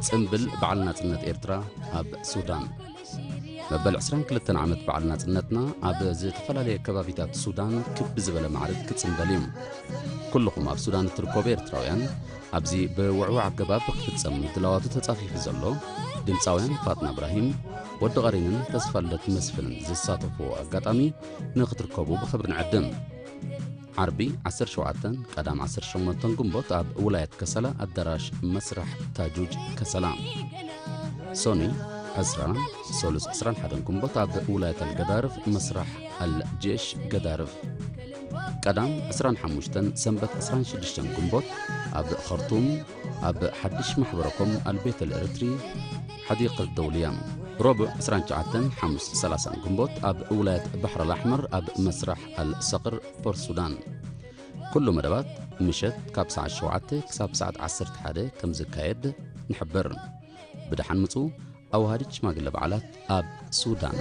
ጽምብል በዓል ናጽነት ኤርትራ ኣብ ሱዳን። መበል ዕስራን ክልተን ዓመት በዓል ናጽነትና ኣብ ዝተፈላለየ ከባቢታት ሱዳን ክብ ዝበለ ማዕርግ ክጽምበል እዩ። ኩልኹም ኣብ ሱዳን እትርከቡ ኤርትራውያን፣ ኣብዚ ብውዕዉዕ ኣገባብ ክፍጸም ምድላዋቱ ተጻፊፉ ዘሎ፣ ድምጻውያን ፋጥና እብራሂም፣ ወዲ ቐሪንን ተስፋልደት መስፍንን ዝሳተፍዎ ኣጋጣሚ ንኽትርከቡ ብኽብሪ ንዕድም። ዓርቢ ዓሰርተ ሸውዓተ ቀዳም ዓሰርተ ሸሞንተ ግንቦት ኣብ ውላየት ከሰላ ኣዳራሽ መስራሕ ታጁጅ ከሰላ። ሶኒ ዕስራ ሰሉስ ዕስራን ሓደን ግንቦት ኣብ ውላየት ኣልገዳርፍ መስራሕ ኣልጄሽ ገዳርፍ። ቀዳም ዕስራን ሓሙሽተን ሰንበት ዕስራን ሽዱሽተን ግንቦት ኣብ ኸርቱም ኣብ ሓድሽ ማሕበረኮም ኣልቤት ኣልኤርትሪ ሓዲቀት ደውልያ። ረቡዕ ዕስራን ትሽዓተን ሓሙስ ሰላሳን ግንቦት ኣብ ውላየት ባሕር ኣልኣሕመር ኣብ መስራሕ ኣልሰቕር ፖርት ሱዳን። ኩሉ መደባት ምሸት ካብ ሰዓት ሸውዓተ ክሳብ ሰዓት ዓሰርተ ሓደ ከም ዝካየድ ንሕብር። ብደሓን ምጹ። ኣዋሃዲት ሽማግለ በዓላት ኣብ ሱዳን።